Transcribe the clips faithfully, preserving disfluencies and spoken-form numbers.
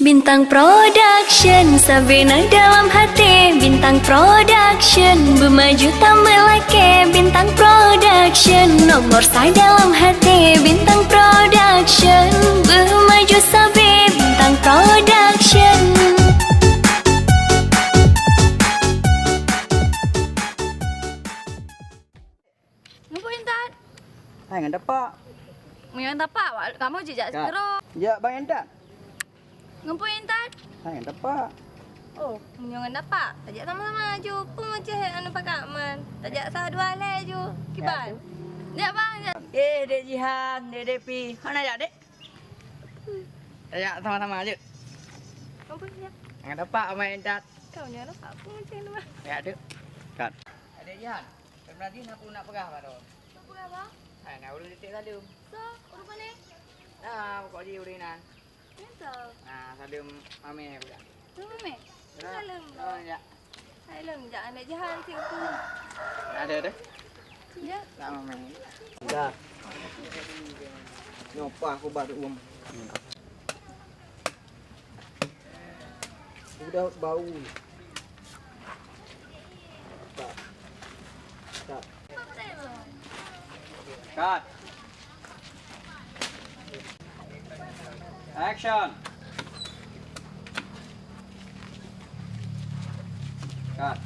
Bintang Production, sabe na dalam hati. Bintang Production, beumaju tameulakée. Bintang Production, nomor sa dalam hati. Bintang Production, beumaju sabe. Bintang Production. Ngon peue intat? Hai, ngon tapak. Meunyoe ngon tapak, wak kamoe jijak Ka. Sidroe. Jak bang intat. Ngon peue intat? Hai, ngon tapak. Oh, meunyoe ngon tapak, tajak sama-sama laju. Peue macam hai anu pakat man. Tajak sa dua lé laju. Kiban. Ya, tu. Jak bang, jak. Eh, Dek Jihan, Dek Depi. Hana jak, Dek? Tajak sama-sama laju. Ngon peue jak? Ngon tapak, bang intat. Kau ni anak aku macam mana? Ya, tu. Kat. Adek Jihan, sebenarnya aku nak peugah baroe. Nak peugah apa? Hai, nak ureueng titik saleuem. So, ureueng mana? Nah, pokok jih ureueng nan. Nyata? Nah, saleuem mame peugah. Saleuem mame? Nah, saleuem. Oh, ya. Hai, lom, jak aneuk Jihan si aku. Ada deh. Ya. Nak mame. Dah. Nyoe pah aku bak um. Udah bau. Tak. Tak. Cut. Action. Cut.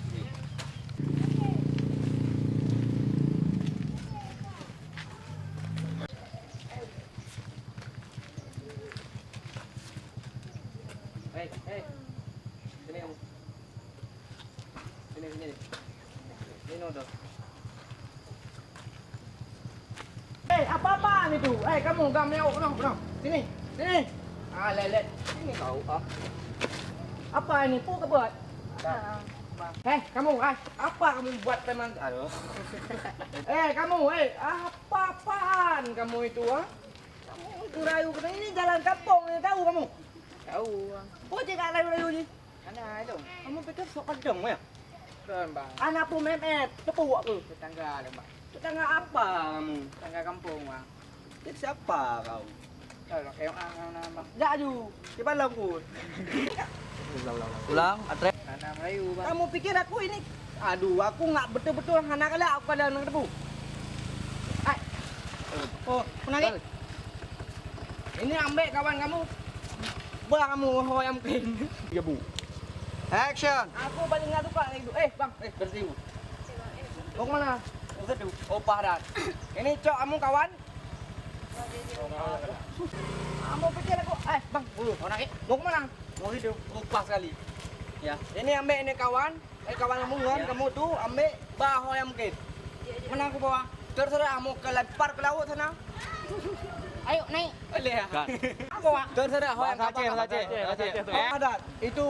Hei, hei. Sini kamu. Sini, sini. Sini tu. Eh, apa-apaan itu? Eh, kamu, gam, mewok, noh, noh. Sini, sini. Ah, lelet. Sini kau, ah. Apa ini? Peue kau buat? Ah. Eh, kamu, ah, apa kamu buat teman? Aduh. Eh, kamu, eh, apa-apaan kamu itu, ah? Kamu itu rayu, ini jalan kampung ni, tahu kamu? Tahu, Bang. Peue cit ka rayu-rayu jih? Hana, Long. Kamu pikir sok padang, ya? Kon, Bang. Anak pun mepet, tepuk aku. Tetangga, Long, Bang. Tetangga apa kamu? Tetangga kampung, Bang. Cit siapa kau? Kalau kayak orang, orang, Bang. Jak aju. Di Palau ku. Ulang, ulang, ulang. Ulang, Atre. Hana Melayu, Bang. Kamu pikir aku ini? Aduh, aku ngak betul-betul hana galak aku kada nang tebu. Hai. Oh, pernah ni? Ini ambek kawan kamu. Bah kamu ho yang mungkin. Ya, Bu. Action. Aku paling nggak suka itu. Eh, Bang, eh, berhenti, Bu. Mau kemana? Mau sedu. Oh, Pak Haddad. Ini cok kamu kawan. Kamu pikir aku, eh, Bang, dulu, orang ni. Mau kemana? Mau hidup. Oh, pas sekali. Ya. Ini ambek ini kawan. Eh, kawan kamu kan, Ya. Kamu tu ambek bah ho yang mungkin. Mana aku bawa? Terserah mau ke lempar ke laut sana. Ayo, naik. Boleh ya? Kan. Aku bawa. Terserah ho yang Bahasa Aceh, kawan. Bahasa Aceh, Bahasa Aceh. Eh, ada. Itu.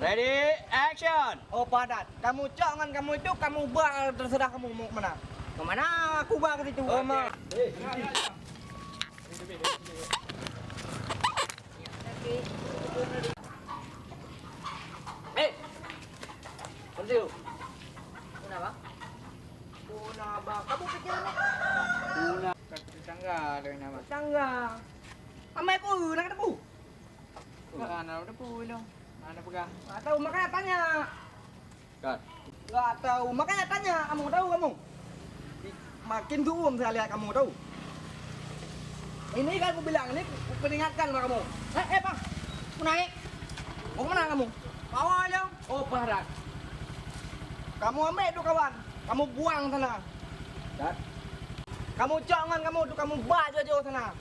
Ready, action. Oh, padat. Kamu cok ngan kamu itu, kamu bah terserah kamu mau ke mana. Ke mana aku bah ke situ. Oh, ma. Eh! Berhenti lu. Kenapa? Kenapa? Kamu pikir ni? Guna. Tetangga ada nama. Tetangga. Amai ku nak tebu. Bukan, nak tebu lu. Mana pegang? Tak tahu, makanya tanya. Kan. Nggak tahu, makanya tanya kamu, tahu kamu? Makin suum saya lihat kamu, tahu. Ini kan aku bilang, ini aku peringatkan sama kamu. Eh, eh, Bang. Aku naik. Mau kemana kamu? Bawa aja. Oh, parah. Kamu ambil tu kawan. Kamu buang sana. Dah. Kamu cok ngon kamu tu, kamu ba jauh-jauh sana.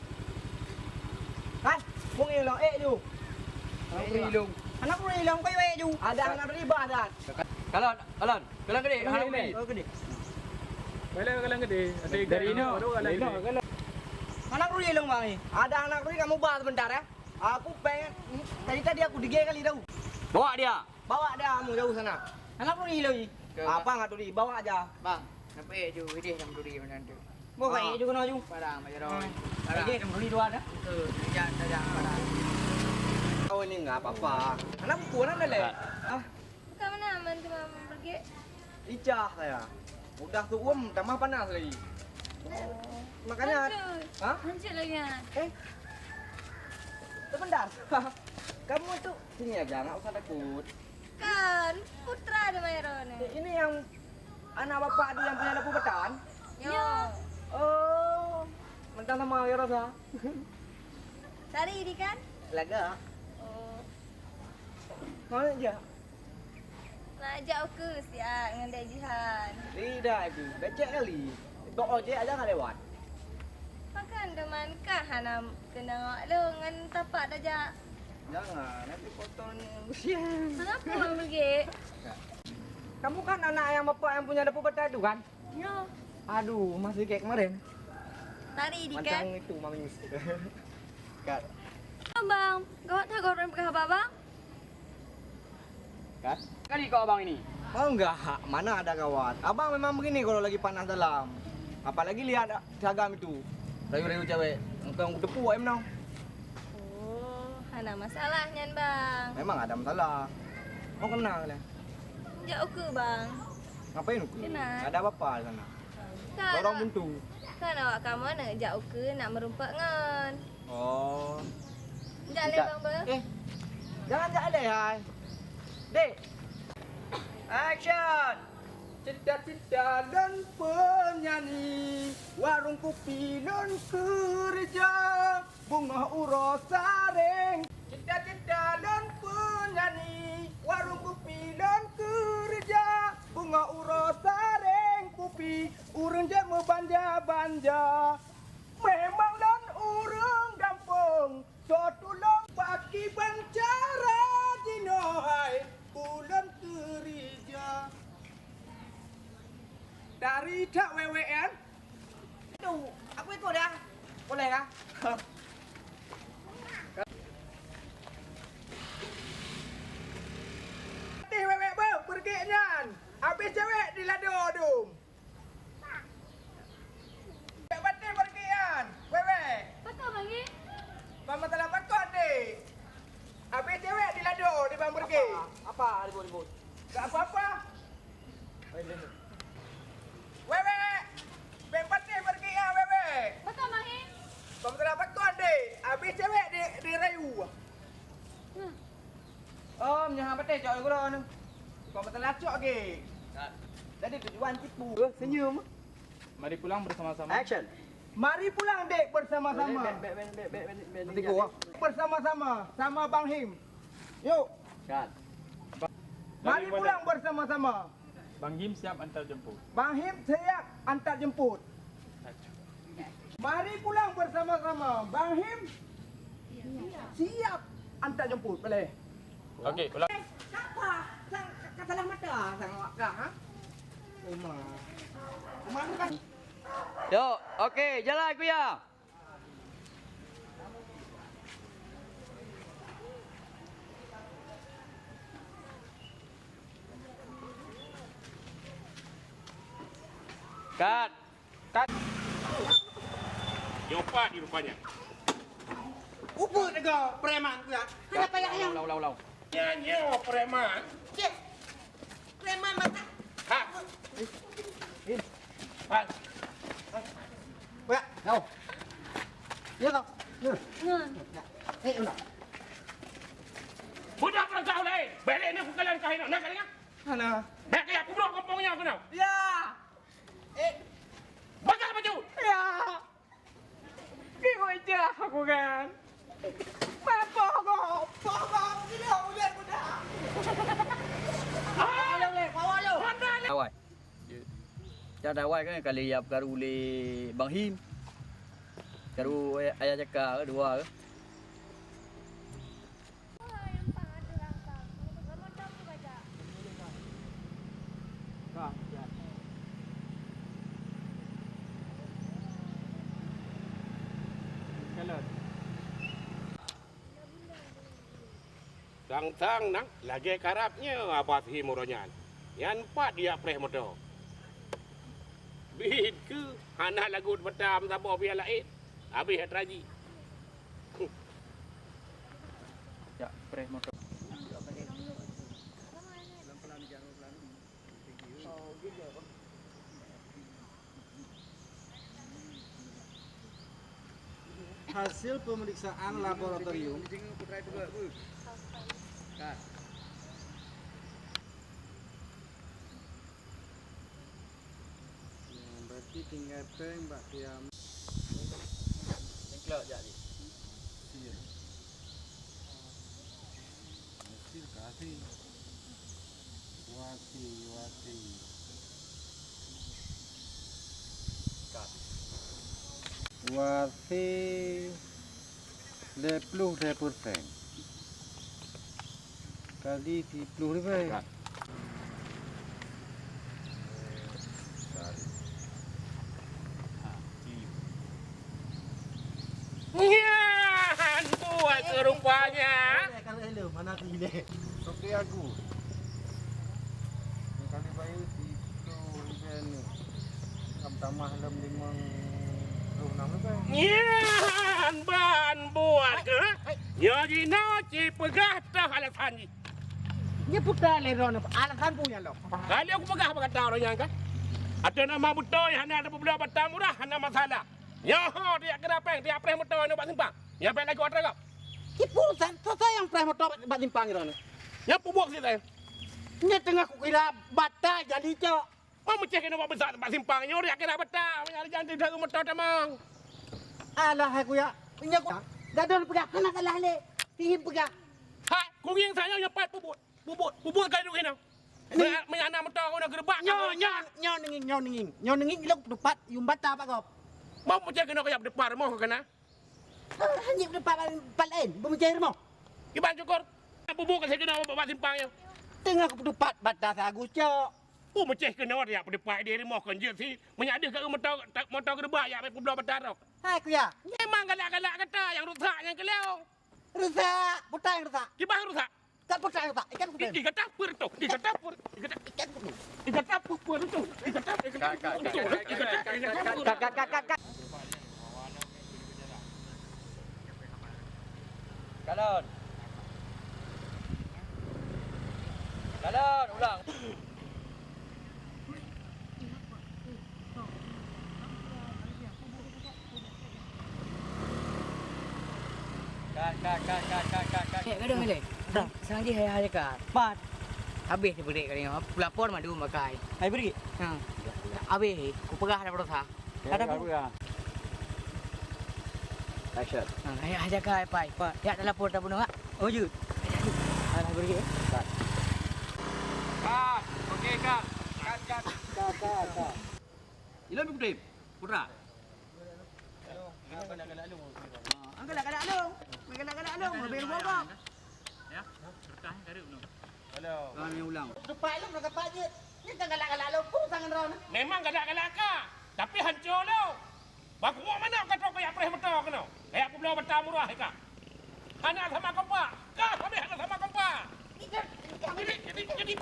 Kan? Bung ilong, eh, ju. Anak beri ilong. Anak beri ilong, kau, eh, ju. Ada anak beri ba, dah. Kalau, kalau, kalau gede, kalau gede. Oh, gede. Kalau, kalau gede. Dari ino, baru kalau dari ino, gede. Kalau. Anak beri ilong, Bang, ni. Ada anak beri, kamu ba sebentar, ya. Aku pengen, tadi, tadi aku tiga kali tahu. Bawa dia. Bawa dia kamu jauh sana. Anak turi lagi. Ke, Bang. Apa nggak turi? Bawa aja. Bang, kenapa eh ju ideh dalam turi macam tu? Mau kayak juga nak ju. Barang macam orang. Barang. Ideh dalam turi dua ada. Betul. Jangan saja barang. Oh, ini nggak apa-apa. Anak buku anak dah leh. Ah, Bukan mana aman tu, Mam, pergi. Icah saya. Udah tuum tambah panas lagi. Oh. Makanya, Hancur. Ha? Hancur lagi, ah. Eh? Sebentar. Kamu itu sini aja, nggak usah takut. Kan, putra ada Mairo ni. Eh, ini yang anak bapak di yang punya dapur betan? Ya. Oh, mentang sama ya rasa. Sari ini kan? Laga. Oh. Mana aja? Nak jak ukeue siat ngon Dek Jihan. Tidak itu, becek kali. Tok ojek aja nggak lewat. Pakan teman kah hana kenang awak lôn ngon tapak tajak. Jangan, nanti kotornya usia. Kenapa Bang Brigit? Kamu kan anak yang bapak yang punya dapur betai itu kan? Ya. Aduh, masih kayak kemarin. Tari di Macam kan? Itu, Mami. Kat. Abang, gawat tak gawat peugah abang? Kat. Kali kau abang ini? Oh enggak, mana ada gawat. Abang memang begini kalau lagi panas dalam. Apalagi lihat seragam itu. Rayu-rayu cewek. Engkau tepuk em no. Oh, hana masalah nyan bang. Memang ada masalah. Mau kenal lah. Jak ukeue bang. Ngapain ukeue? Kenal. Ada apa-apa di sana? Kan Lorong awak, buntu. Kan awak kamoe nak jak ukeue nak meurumpak ngon. Oh. Jak lé Tidak. Bang Bel. Eh, jangan jak lé hai. Dek. Action. Cita-cita lôn penyanyi, warung kupi lôn keureuja, beungoh uroe sareng. Cita-cita lôn penyanyi, warung kupi lôn keureuja, beungoh uroe sareng kupi, ureueng jeuet meubanja-banja. Memang lôn ureueng gampông, soe tulông pakriban cara jinoe hai ulôn keureuja. Dari that wewek nyan. Tu, aku ikut dah. Boleh kah? Teh wewek beuh, peureukék nyan. Abéh cewek di lado dum. Bèk baté beureukian, wewek. Pakon mangi? Bang masalah pakon deh. Abéh cewek di lado di bang beureuki. Apa? Apa ribut-ribut? Tak apa-apa. Wewek. Bèk baté beureukian, wewek. Pakon mangi? Bang masalah pakon deh. Abéh cewek di, di rayu. Hmm. Om, nyoe hana patéh cok gula ni. Bukan masalah cok ge. Jadi tujuan tipu. Senyum. Mari pulang bersama-sama. Action. Mari pulang dek bersama-sama. Bek, bek, bek, bek, bek, bek, bek, Nanti bek, gua. Bersama-sama sama Bang Him. Yuk. Cut. Mari Daripada pulang bersama-sama. Bang Him siap antar jemput. Bang Him siap antar jemput. Mari pulang bersama-sama. Bang Him siap antar jemput. Boleh? Okey, ulang. Eh, siapa? Sang, ka salah mata sang awak kah, ha? Uma. Uma tu kan. Yuk, okey, jalan kuya. Cut. Cut. Nyoe pat di rupanya. Ubeut nyoe preman tu ya. Kenapa ya, Yang? Ulang, ulang, ulang, ulang. Nyan nyoe preman. Cek. Preman mata. Ha. Hah? Wak, kau. Ya, kau. Ya. Ngon. Eh, udah. Budak perantau lain. Balik ni bukan langkah ini. Nak kali Hana. Nak kaya aku budak kampungnya aku nak. Ya. Eh. Bakar baju. Ya. Ki hoi jah aku kan. Mapo go? Pogo gila uyan muda. Awai. Dah awai kan kali ya karu le Bang Him. Karu ayah cakar dua ke. Sang-sang nang lagèe karab nyoe Abah Him uroe nyan. Nyan pat dijak preh moto. Bit keuh hana lagot mata meusaboh biaya laén. Habéh atra jih. Jak preh moto. Hasil pemeriksaan laboratorium. Nah, berarti tinggai péng bak tiam. Cengklok jak jih. Iya. Hasil kasih. Wasi, wasi. Kat. Wasi lhèe ploh lhèe persen. Kali siplôh ribèe. Kat. Nyan buat rupanya. Mana pilih? Oke aku. Kali bayu siplôh ribèe ni. Kam tamah lom limong ploh nam ribèe. Nyan ban buat ke? Nyoe jinoe ci peugah teuh alasan jih. Nyoe putra lé droeneuh, alasan peue nyan lom? Kali aku peugah bak gata ureueng nyan kan? Ateueh nama beutôi hana ada peubloe bata murah, hana masalah. Nyoe ho, tiak kira péng, tiak preh moto nyoe bak simpang. Nyoe bèk lagu atra gop. Ci peue urusan, soe-soe nyang preh moto bak, bak simpang droeneuh? Nyoe peubuet sit saya. Nyoe teungoh kukira bata jadi cok. Oh, meucéh keunoe bak beusa bak simpang nyoe, riak kira bata, meunyo ada janji dah moto tamong. Alah, hai kuya, nyoe ku, gadon peugah, hana salah lé, sihim peugah. Hai, kungieng saya nyoe pat peubuet, peubuet, peubuet ka duek hina. Ni. Meunyo, meunyo aneuk moto keunoe geureubak, nyoe, nyoe, nyoe ninging, nyoe ninging, nyoe ninging, ilok peutupat, yum bata bak gob. Mau meucéh keunoe kaya peutupat rumoh keu kana? Ah, hanyut peutupat pat laén, beumeucéh rumoh. Kiban syukur, peubuet ka keunoe bak simpang nyoe. Teungoh peutupat bata sagu cok. Peue meucéh keunoe yak peutupat di rumoh kon jeuet si. Meunyo deuh ka moto, moto geureubak yak peubloe bata rok. Hai kuya. Memang galak-galak gata nyang rusak nyang keu lheueh. Rusak, putai rusak. Kiban rusak. Kat putai rusak, ikan kudu. Ih, ih, gata peuet tu. Ih, gata peuet. Ih, gata, ikan kudu. Ih, gata peuet tu. Ih, gata, ih, gata, ih, gata, ih, gata. Kat, kat, kat, kat, kat. Kalon. Kalon, ulang. Kat, kat, kat. Eh, gadoh mileh. Dah. Sang jih ayah dekat. Pat. Habis diberik kali ni. Pelapor madu makai. Hai berik. Ha. Habis. Kupeugah dah berusaha. Ada apa? Action. Ha, ayah jaga ai pai. Pat. Yak dah lapor tak bunuh, ha? Oh, jut. Ada berik. Kat. Kat. Okey, kat. Kat, kat. Kat, kat, kat. Ilôn Ibrahim, Putra. Ah, galak-galak lôn. Galak-galak lôn, lebih bobok. Ya, berkah ni kareup tu. Halo. Kami ulang. Tepat lôn nak dapat je. Ni kan galak-galak lôn, pun tangan rau ni. Memang galak-galak ka, tapi hancô lôn. Baku manok ka trok kaya preh moto keunoe. Kaya peubloe bata murah ka. Hana sama kompak. Ka habéh hana sama kompak. Jadi, jadi, jadi.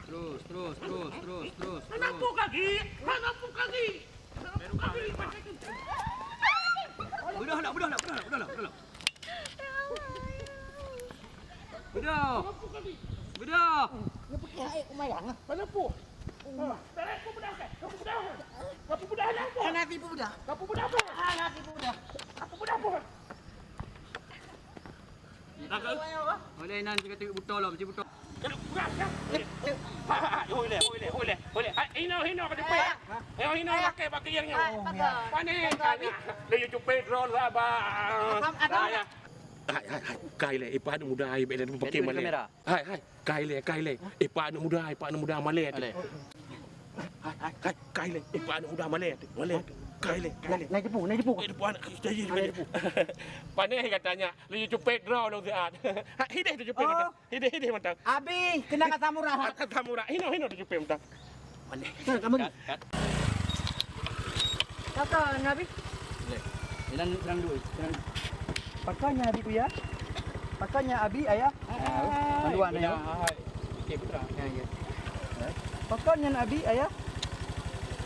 Terus, terus, terus, terus, terus, terus. Hana pu kaki. Hana pu kaki. Hana pu kaki. Beudôh nak, beudôh nak, beudôh nak, beudôh nak, beudôh nak. Beudôh. Beudôh. Nyoe peuki hai kumayang. Hana pu. Hana pu beudah. Hana pu beudah. Hana pu beudah. Hana pu beudah. Oleh nan cakap tengok butol lah, macam butol. Hoi leh, hoi leh, hoi leh, hoi leh. Hai, hino, hino ka depan. Hino, hino pakai, pakai yang nyawa. Pané tanya. Dia cuci drone lah, bah. Hai, hai, hai. Kai lé, ipa aneuk muda ai, bèk lé pakai malèe. Hai, hai. Kai lé, kai lé. Ipa aneuk muda, ipa aneuk muda malèe tu. Hai, hai, hai, kai lé. Ipa aneuk muda malèe tu. Malèe tu. Kai lé, kai lé. Naik debu, naik debu. Naik debu anak. Pané katanya, laju cupet droe lôn siat. Hai, hideh tu cupet mantong. Hideh, hideh mantong. Abi, kena kata murah. Kata murah. Hino, hino tu cupet mantong. Mana? Nah, kamu ni. Kat, kat. Kaka, Nabi. Boleh. Jalan, jalan dulu, jalan. Pakon nyan Abi kuya? Pakon nyan Abi, ayah? Ah, panduan, ayah. Hai. Okey, putra. Ya, ya. Pakon nyan Abi, ayah?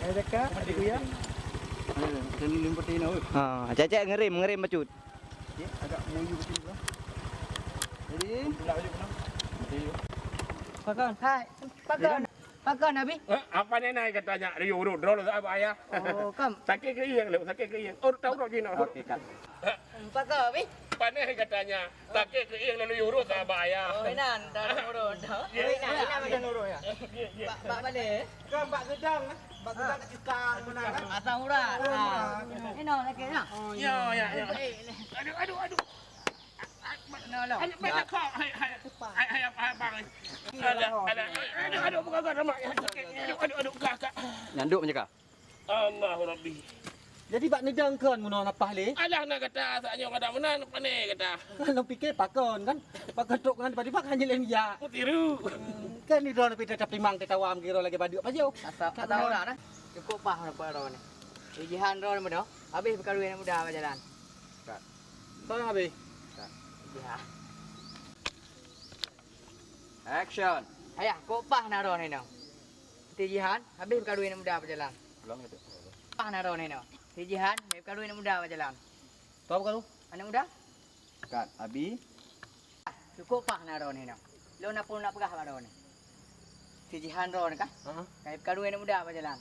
Ayah cakap, Abi kuya? Ada, ada ni limpah tina, weh. Ha, cek-cek ngerem, ngerem bacut. Okey, agak muyu ke sini lah. Jadi, pula baju kena. Jadi, pakon. Hai, pakon. Pakon, Abi? Eh, apa ni nai katanya? Riu urut drol tak apa ya? Oh, kam. Sakit ke iya lu? Sakit ke iya? Oh, tahu tak jina? Oke, Kak. Pakon, Abi? Panai katanya. Sakit ke iya lalu urut tak apa ya? Oh, inan, dah urut. Ya, ya. Inan, inan macam urut ya. Ya, ya. Bak, bak mana? Kan bak gedang, eh? Bak gedang kat Cukang, mana kan? Asam urat. Ah. Ino sakit nah. Oh, ya, ya, ya. Aduh, aduh, aduh. Nolong. Aduh, banyak kau. Hai, hai. Hai, hai, hai, abang. Aduh, aduh, aduh, aduh, bukan, bukan, mak. Aduh, aduh, aduh, kakak. Nyanduk menyeka. Allahu Rabbi. Jadi bak neudong kon meunoe napah lé? Alah na kata, saat nyoe kata meunan, pane kata. Kan lôn pike pakon kan? Pakon trok kan tiba-tiba kan jeleng ya. Mutiru. Hmm, kan ni drone pita tapi mang tetawa mengiro lagi baduk apa sih? Asa asa ora dah. Cukup pah na paro ni. Ijihan drone meunoe. Habis beukaru aneuk muda bak jalan. Cut. Kau yang habis. Cut. Ijihan. Action. Ayah, kok pah na drone ni no? Tijihan, habis beukaru aneuk muda bak jalan. Ulang itu. Pah na drone ni no? Tijihan, habis beukaru aneuk muda bak jalan. Tahu beukaru? Aneuk muda? Cut. Abi. Cukup pah na droeneuh nyoe. Lôn na peue nak peugah bak droeneuh. Sijihan droeneuh kah? Ha? Ka karu aneuk muda bak jalan.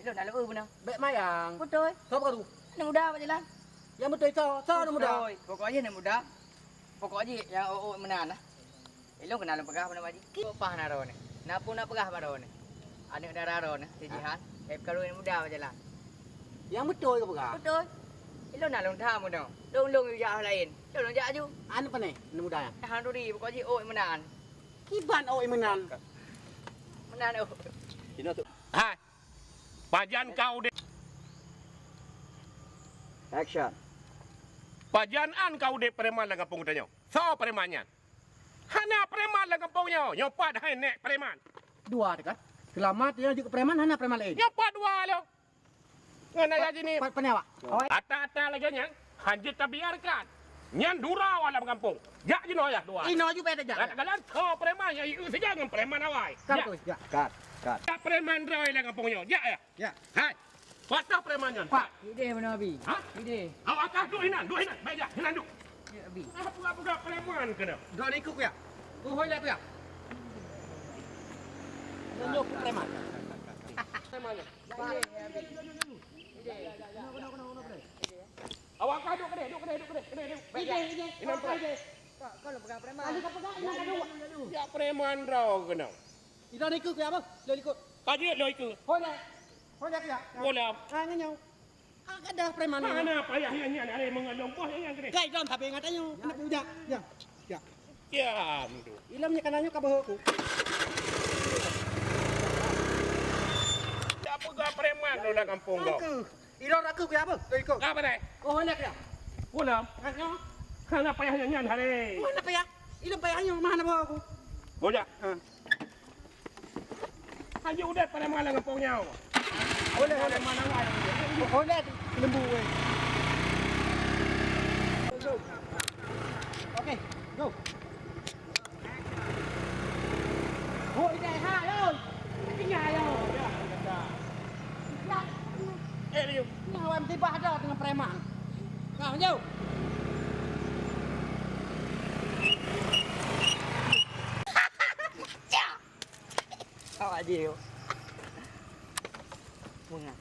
Ilôn na lôn eu beuna. Bèk mayang. Beutôi. Soe karu? Aneuk muda bak jalan. Nyang beutôi soe? Soe aneuk muda? Beutôi. Pokok jih aneuk muda. Pokok jih nyang ôk-ôk meunan lah. Ilôn keunan lôn peugah bak droeneuh. Cukup pah na droeneuh. Na peue nak peugah bak droeneuh. Aneuk dara droeneuh, sijihan. Ka karu aneuk muda bak jalan. Nyang beutôi ka peugah? Beutôi. Ilôn na lôn tham keunoe. Lôn lôn jak laén. Lôn jak aju. Aneuk pane? Aneuk muda nyan? Han turi, pokok jih ôk meunan. Kiban ôk meunan? Meunan ôk. Hai. Pajan kau udép. Action. Pajan an kau udép preman lam gampông geutanyoe? Soe preman nyan? Hana preman lam gampông nyoe. Nyoe pat hai nèk preman. Dua teuh kan? Seulamat nyoe jeuet keu preman, hana preman laén. Nyoe pat dua lom. Ngon ayah jih ni. Pat, pat, pat, awak. Ata-ata lagèe nyan, hanjeuet tabiarkan. Nyan dura awak lam gampông. Jak jinoe ayah dua. Inoe ju payah tajak. Kat galan tho preman nyang ieu saja ngon preman awai. Kat, jak. Kat, kat. Jak preman droe lam gampông nyoe. Jak ayah. Ya. Hai. Patah preman nyan. Pak. Ideh beuna abi. Ha? Ideh. Awak kah duduk inan, duduk inan. Baik jak, inan duduk. Ya abi. Ah, pura-pura preman keunoe. Dua ikut ya. Kuhoi lah ya. Tunjuk preman. Preman. Awak kah duk keudeh, duk keudeh, duk keudeh, duk keudeh, duk keudeh. Ideh, ideh. Inong peurah. Kau, kau lôn peugah preman. Kali kau peugah, inong kau duk. Ya preman droe keunoe. Idong ikut ke apa? Lôn ikut. Ka jeuet lôn ikut. Hoi lah. Hoi lah ya. Hoi lah. Ah, ngenyau. Ah, ka dah preman. Mana payah nyan, nyan, ada mengelong boh nyan, nyan, kena. Kai dong, tapi ingat ayo. Kena puja. Ya. Ya. Ya, mudu. Ilom nya kana nyoe ka beuhok ku. Tak peugah preman tu dah kampung kau. Aku. Ilom aku ke apa? Kau ikut. Apa dai? Oh, hendak ya? Pulang. Hanya. Hana payah nyan, nyan, hari. Mana payah? Ilom payah nyoe, mana bawa aku? Bojak. Ha. Hanya udah pada malam kampung nyoe. Boleh, boleh. Mana ngai? Boleh, lembu, eh. Go. Okey, go. Hoi, dai, ha, yo. Tinggal, yo. Eh, Liu. Nah, awak mesti bah ada dengan preman. Nah, yo. Awak je, yo. Bunga.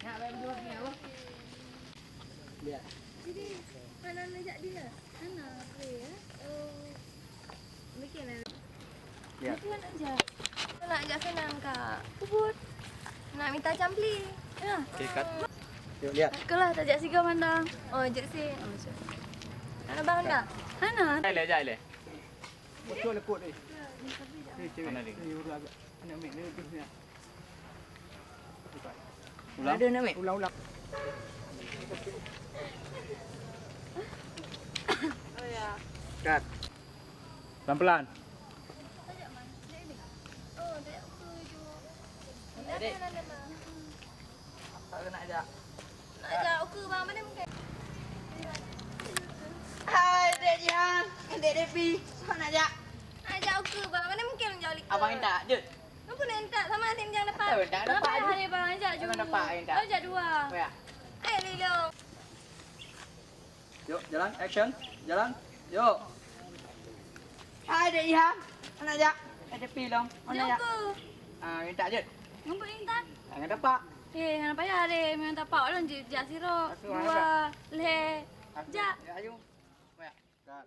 Nak bayar dua ni apa? Lihat. Jadi, mana nak jak dinner? Mana? Boleh ya? Oh. Mungkin lah. Ya. Mungkin nak jak. Nak jak senang, Kak. Kubur. Nak minta campli. Ya. Okey, cut. Yuk, lihat. Takkanlah tak jak siga pandang. Oh, jak si. Oh, siap. Nak abang dah? Hana. Jai le, jai le. Betul lekuk ni. Ni cewek. Mana dia? Ni urut agak. Anak mek ni tu ni. Ulang. Ada nak mek? Ulang, ulang. Oh ya. Cut. Pelan-pelan. Adik. Apa nak jak? Nak jak uku bang mana mungkin? Hai, Dek Jihan, Dek Depi, nak jak? Nak jak uku bang mana mungkin jauh likot? Abang minta, jut. Apa nak minta sama tim yang dapat? Apa nak dapat? Hari bang jak jumpa. Abang dapat minta. Bang jak dua. Ya. Lilong. Yuk, jalan, action. Jalan. Yuk. Hai, Dek Ilham. Anak jak. Ada pilong. Anak jak. Jumpa. Ah, minta je. Ngapa minta? Ah, ngan tapak. Eh, hana payah deh, memang tapak orang je jak sirok. Asuh, dua, leh. Asuh. Jak. Ya, ayo. Baik. Cut.